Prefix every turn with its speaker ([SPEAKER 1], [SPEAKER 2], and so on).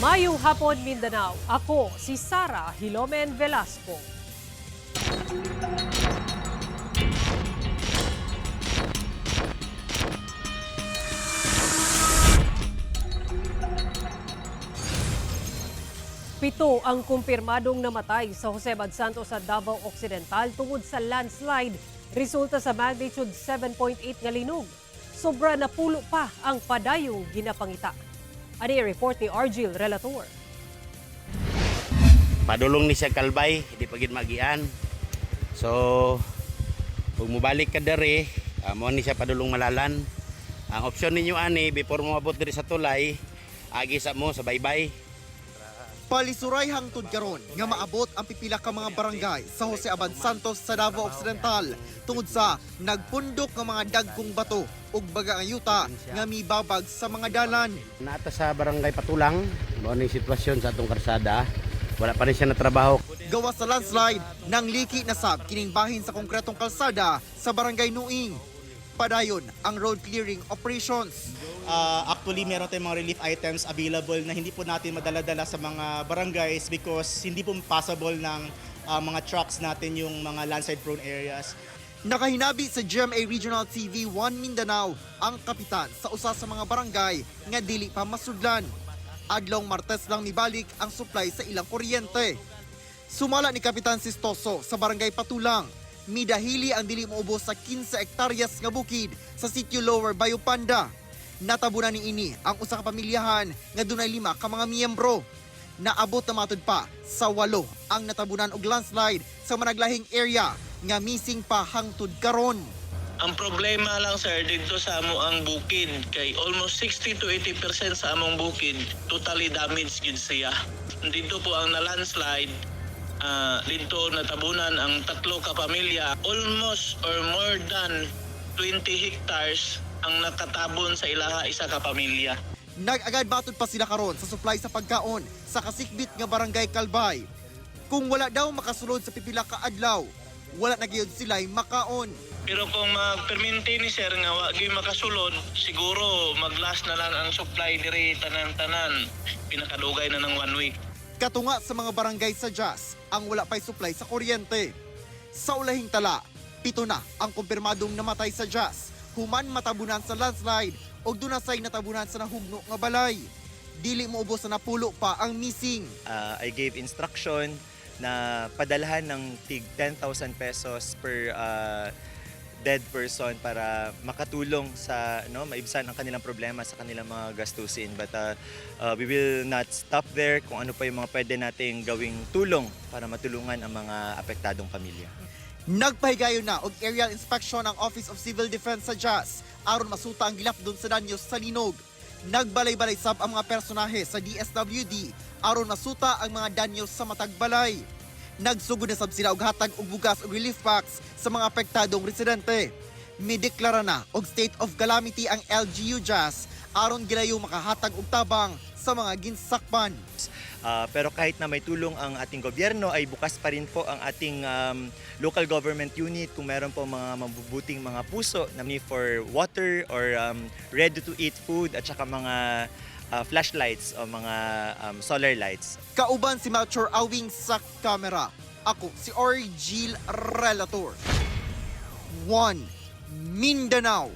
[SPEAKER 1] Mayong hapon, Mindanao. Ako si Sara Hilomen Velasco. Pito ang kumpirmadong namatay sa Jose Abad Santos sa Davao Occidental tungod sa landslide resulta sa magnitude 7.8 nga linog. Sobra na pulo pa ang padayong ginapangita. Ani report ni Argil Relator.
[SPEAKER 2] Padulong ni siya Kalbay, di pa gid magian. So, kung mobalik ka diri, mo ni siya padulong Malalan. Ang opsyon ninyo ani before mo mabot diri sa tulay, agi sa mo sa baybay.
[SPEAKER 3] Palisuray hangtod karon nga maabot ang pipila ka mga barangay sa Jose Abad Santos sa Davao Occidental tungod sa nagpundok nga mga dagkong bato ug baga ang yuta nga mibabag sa mga dalan.
[SPEAKER 2] Naata sa barangay Patulang, mao ni sitwasyon sa atong karsada. Wala pa rin siya natrabaho.
[SPEAKER 3] Gawa sa landslide nang liki na sab kining bahin sa konkretong kalsada sa barangay Nuing. Padayon ang road clearing operations.
[SPEAKER 4] Actually, meron tayong mga relief items available na hindi po natin madala-dala sa mga barangays because hindi po possible ng mga trucks natin yung mga landslide prone areas.
[SPEAKER 3] Nakahinabi sa GMA Regional TV 1 Mindanao ang kapitan sa usa sa mga barangay nga dili pa masudlan. Adlong Martes lang nibalik ang supply sa ilang kuryente. Sumala ni Kapitan Sistoso sa barangay Patulang, midahili ang dili moubos sa 15 hektaryas nga bukid sa sitio Lower Bayopanda. Natabunan ni ini ang usa ka pamilyahan nga dunay lima ka mga miyembro. Naabot na matud pa sa walo ang natabunan og landslide sa managlahing area nga missing pa hangtod karon.
[SPEAKER 5] Ang problema lang, sir, dito sa amo ang bukid kay almost 60 to 80% sa among bukid totally damaged gyud siya. Dito po ang na landslide, dito natabunan ang tatlo ka pamilya. Almost or more than 20 hectares ang nakatabon sa ilaha isa ka pamilya.
[SPEAKER 3] Nag-agad matod pa sila karon sa supply sa pagkaon sa kasikbit nga barangay Kalbay. Kung wala daw makasulod sa pipila ka adlaw, wala na gyud sila'y makaon.
[SPEAKER 5] Pero kung magperminti ni sir nga wa gyud makasulod, siguro maglast na lang ang supply diri tanan-tanan. Pinakadugay na ng one week.
[SPEAKER 3] Katunga sa mga barangay sa Jazz ang wala pa'y supply sa kuryente. Sa ulahing tala, pito na ang kumpirmadong namatay sa Jazz, human matabunan sa landslide o dunasay natabunan sa nahugno nga balay. Dili mo ubos sa napulo pa ang missing.
[SPEAKER 6] I gave instruction na padalhan ng tig 10,000 pesos per dead person para makatulong sa, no, maibsan ang kanilang problema sa kanilang mga gastusin, but we will not stop there kung ano pa yung mga pwede nating gawing tulong para matulungan ang mga apektadong pamilya.
[SPEAKER 3] Nagpahigayon na og aerial inspection ang Office of Civil Defense sa Jazz aron masuta ang gilapdon sa danyos sa linog. Nagbalay-balay sab ang mga personahe sa DSWD aron masuta ang mga danyos sa matag balay. Nagsugod na sab sila og hatag og bugas og relief packs sa mga apektadong residente. Mideklara na og state of calamity ang LGU Jazz aron gilayo makahatag og tabang sa mga ginsakpan.
[SPEAKER 6] Pero kahit na may tulong ang ating gobyerno ay bukas pa rin po ang ating local government unit kung meron po mga mabubuting mga puso na need for water or ready to eat food at saka mga flashlights o mga solar lights.
[SPEAKER 3] Kauban si Melchor Awing sa kamera. Ako si Orgil Relator. 1. Mindanao.